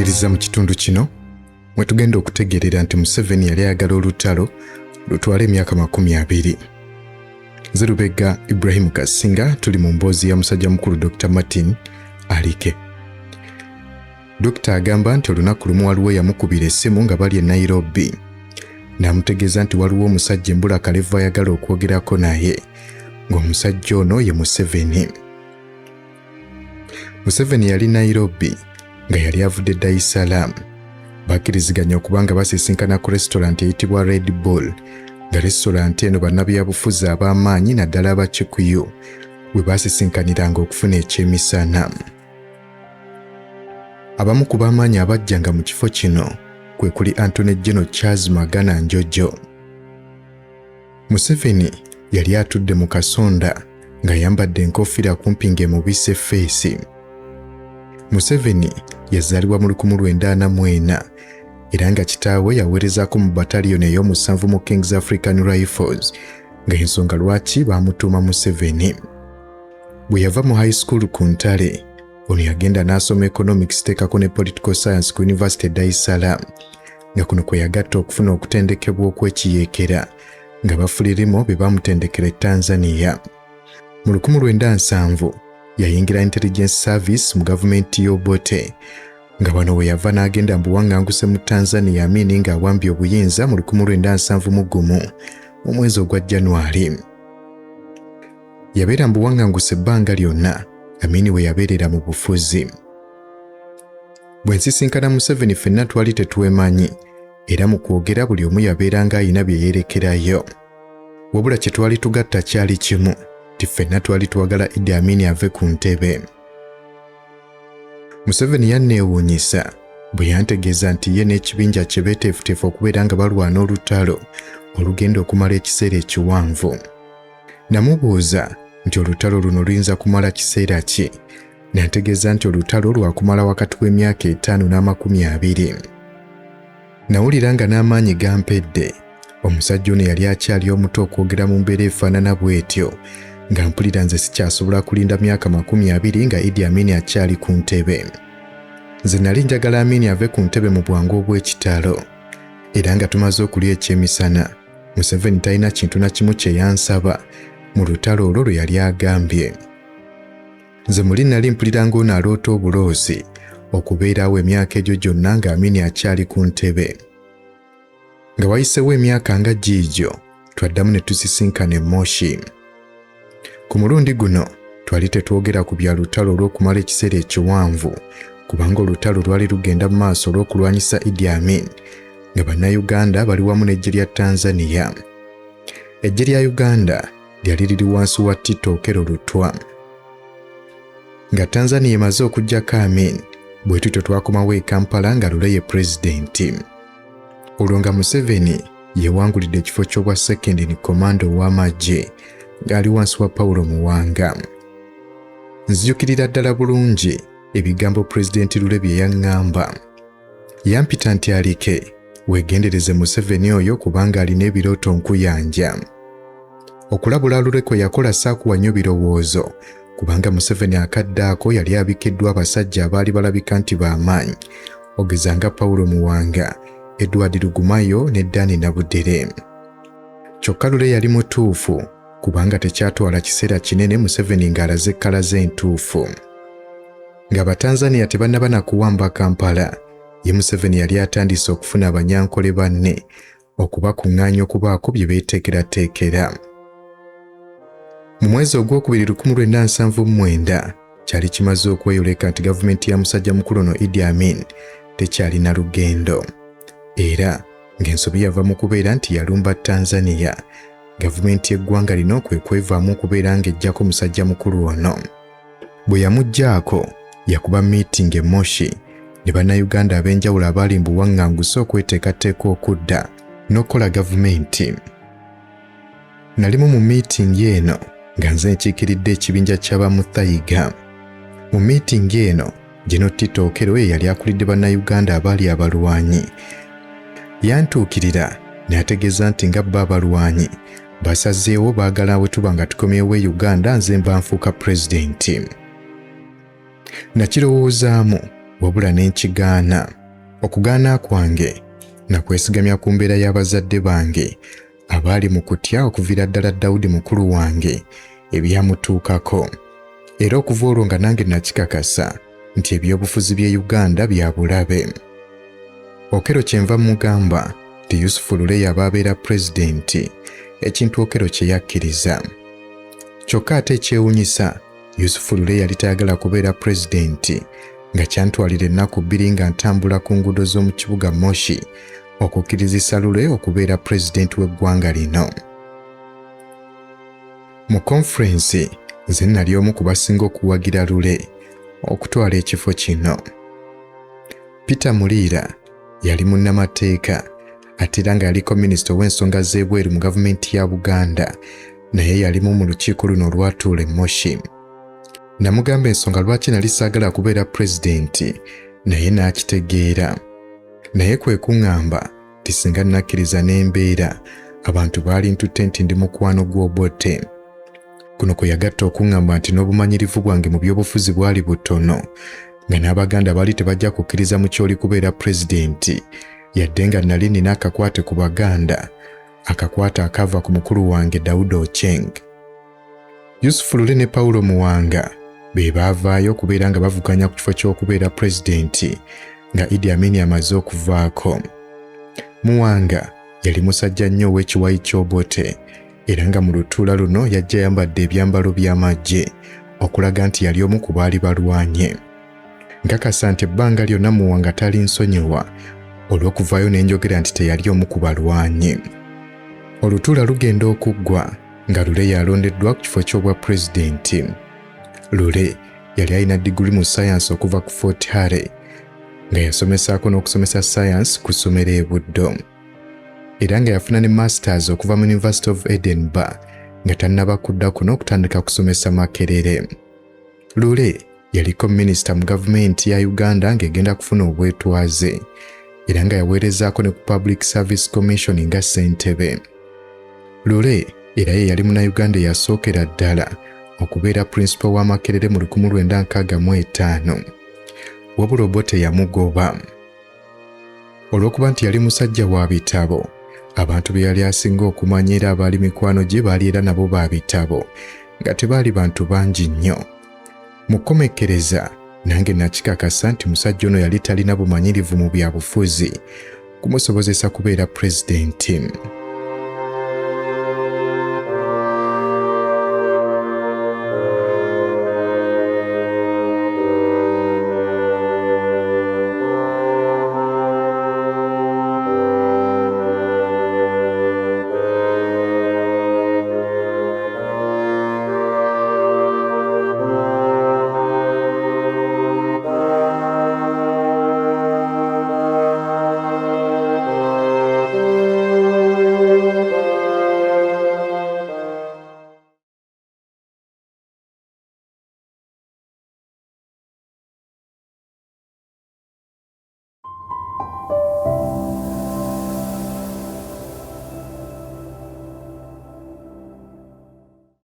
Nkwaniriza mu kitundu kino mwe tugenda okutegeerera nti Museveni yali ayagala olutalo lutwale emyaka 20. Nze Lubega Ibrahim Kasinga, tuli mu mboozi ya musajja mukulu Dr. Martin Alike. Dokita agamba nti olunaku lumu waliwo eyamukubira essimu nga bali e Nairobi n'amutegeeza nti waliwo omusajja embula kalevu ayagala okwogerako naye, ng'omusajja ono ye Museveni. Museveni yali Nairobi nga yali avudde Dar es Salaam. Bakkiriziganya okuba nga basisinkana ku restaurant eyitibwa Red Bull, nga restaurant eno bannabyabufuzi ab'amaanyi naddala aba Kikuyu we baasisinkaniranga okufuna ekyemisana. Abamu ku b'amaanyi abajjanga mu kifo kino kwe kuli Antony General Charles Magana Njojo. Museveni yali atudde mu kasonda ng'ayambadde enkofiira kumpi ng'emubisse feesi. Museveni yazaalibwa mu 1944 era nga kitaawe yaweerezaako mu bataliyoni ey'omusanvu mu Kings African Rifles, nga ensonga lwaki baamutuuma Museveni. Bwe yava mu high school ku Ntale, ono yagenda n'asoma economics teekako ne political science ku University Dar es Salaam, nga kuno kwe yagatta okufuna okutendekebwa okw'ekiyeekera nga bafulirimo be baamutendekera e Tanzania. Mu 1970 yayingira intelligence service mu gavumenti y'Obote, nga wano we yava n'agenda mu buwaŋŋanguse mu Tanzania Amini ng'awambye obuyinza mu 1971 mu mwezi ogwa Januari. Yabeera mu buwaŋŋanguse ebbanga lyonna Amini we yabeerera mu bufuzi. Bwe nsisinkana Museveni ffenna twali tetwemanyi, era mu kwogera buli omu yabeeranga alina bye yeerekerayo. Wabula kye twali tugatta kyali kimu, nti ffenna twali twagala Idi Amin ave ku ntebe. Museveni yanneewuunyisa bwe yantegeeza nti ye n'ekibinja kye beeteefuteefu okubeera nga balwana olutalo olugenda okumala ekiseera ekiwanvu. Namubuuza nti olutalo luno luyinza kumala kiseera ki, n'antegeeza nti olutalo lwakumala wakati w'emyaka 5 n'20. Nawulira nga n'amaanyi gampedde. Omusajja ono yali akyali omuto okwogera mu mbeera efaanana bw'etyo, nga mpulira nze sikyasobola kulinda myaka 20 nga Idi Amin akyali ku ntebe. Nze nali njagala Amin ave ku ntebe mu bwangu obw'ekitalo. Era nga tumaze okulya ekyemisana, Museveni talina kintu na kimu kye yansaba mu lutalo olwo lwe yali agambye. Nze muli nali mpulira ng'ono aloota obuloosi okubeerawo emyaka egyo gyonna nga Amini akyali ku ntebe. Nga wayiseewo emyaka nga giigyo, twaddamu ne tusisinkana e Moshi. Ku mulundi guno twali tetwogera ku bya lutalo olw'okumala ekiseera ekiwanvu, kubanga olutalo lwali lugenda mu maaso olw'okulwanyisa Idi Amin, nga Bannayuganda bali wamu n'eggye lya Tanzania. Eggye lya Uganda lyali liri wansi wa Tito Okello Lutwa. Nga Tanzania emaze okuggyako Amin, bwe tutyo twakomawo e Kampala nga Lule ye pulezidenti. Olwo nga Museveni yewangulidde ekifo ky'obwa second in command ow'amagye ng'ali wansi wa Paulo Muwanga. Nzijukirira ddala bulungi ebigambo Pulezidenti Lule bye yaŋŋamba. Yampita nti Alike, weegendereze Museveni oyo kubanga alina ebirooto nkuyanja. Okulabula Lule kwe yakola saakuwa nnyo birowoozo kubanga Museveni akadde ako yali abikiddwa abasajja abaali balabika nti b'amaanyi, ogeza nga Paulo Muwanga, Edward Rugumayo ne Dani Nabudere. Kyokka Lule yali mutuufu kubanga tekyatwala kiseera kinene Museveni ng'alaze ekkala ze entuufu. Ng'Abatanzania tebannaba na kuwamba Kampala, ye Museveni yali atandise okufuna abanyankole banne okubakuŋŋaanya okubaako bye beeteekerateekera. Mu mwezi ogwokubiri 1979 kyali kimaze okweyoleka nti gavumenti ya musajja mukulu ono Idi Amin tekyalina lugendo, era ng'ensobi yava mu kubeera nti yalumba Tanzania. Gavumenti y'eggwanga lino kwe kwevaamu okubeera ng'eggyako musajja mukulu ono. Bwe yamuggyaako, yakuba miitingi e Moshi ne Bannayuganda ab'enjawulo abaali mu buwaŋŋanguse okweteekateeka okudda n'okukola gavumenti. Nalimu mu miitingi eno nga nze nkiikiridde ekibinja ky'aba Muthaiga. Mu miitingi eno, General Tito Okello ye yali akulidde Bannayuganda abaali abalwanyi. Yantuukirira n'ategeeza nti nga bo abalwanyi basazeewo baagala we tuba nga tukomyewo e Uganda nze mba nfuuka pulezidenti. Nakirowoozaamu Wabula ne nkigaana. Okugaana kwange nakwesigamya ku mbeera y'abazadde bange abaali mu kutya okuviira ddala Dawudi mukulu wange ebyamutuukako. Era okuva olwo nga nange nakikakasa nti ebyobufuzi by'e Uganda bya bulabe. Okello kyenva mmugamba nti Yusufu Lule y'aba abeera pulezidenti, ekintu Okello kye yakkiriza. Kyokka ate ekyewunyisa, Yusufu Lule yali tayagala kubeera pulezidenti, nga kyantwalira ennaku bbiri nga ntambula ku nguudo z'omu kibuga Moshi okukkirizisa Lule okubeera pulezidenti w'eggwanga lino. Mu konfurensi, nze nali omu ku basinga okuwagira Lule okutwala ekifo kino. Peter Muliira yali munnamateeka ate era nga yaliko minisita ow'ensonga z'ebweru mu gavumenti ya Buganda, naye yalimu mu lukiiko luno olwatuula e Moshi. Namugamba ensonga lwaki nali saagala kubeera pulezidenti, naye n'akitegeera. Naye kwe kuŋŋamba nti singa nakkiriza n'embeera, abantu baali ntutte nti ndi mukwano gw'Obote. Kuno kwe yagatta okuŋŋamba nti n'obumanyirivu bwange mu by'obufuzi bwali butono, nga n'Abaganda baali tebajja kukkiriza mu kyoli kubeera pulezidenti, yadde nga nali nina akakwate ku Baganda, akakwate akaava ku mukulu wange Dawuda Ocheng. Yusufu Lule ne Paulo Muwanga be baavaayo okubeera nga bavuganya ku kifo ky'okubeera pulezidenti nga Idi Amin amaze okuvaako. Muwanga yali musajja nnyo ow'ekiwayi ky'Obote era nga mu lutuula luno yajja ayambadde ebyambalo by'amagye okulaga nti yali omu ku baali balwanye. Nkakasa nti ebbanga lyonna Muwanga talinsonyiwa olw'okuvaayo ne njogera nti teyali omu ku balwanyi. Olutuula lugenda okuggwa nga Lule yalondeddwa ku kifo ky'obwa pulezidenti. Lule yali alina diguli mu sayansi okuva ku Fort Hare nga yasomesaako n'okusomesa sayansi ku ssomero e Buddo. Era nga yafuna ne masters okuva mu University of Edinburgh nga tannaba kudda kuno okutandika kusomesa Makerere. Lule yaliko minisita mu gavumenti ya Uganda ng'egenda kufuna obwetwaze era nga yaweerezaako ne ku Public Service Commission nga ssentebe. Lule era ye yali Munnayuganda eyasookera ddala okubeera principal wa Makerere mu 1965. Wabula Obote yamugoba. Olw'okuba nti yali musajja wa bitabo, abantu be yali asinga okumanya era abaali mikwano gye baali era nabo ba bitabo, nga tebaali bantu bangi nnyo. Mu kukomekkereza, nange nakikakasa nti musajja ono yali talina bumanyirivu mu bya bufuzi kumusobozesa kubeera pulezidenti.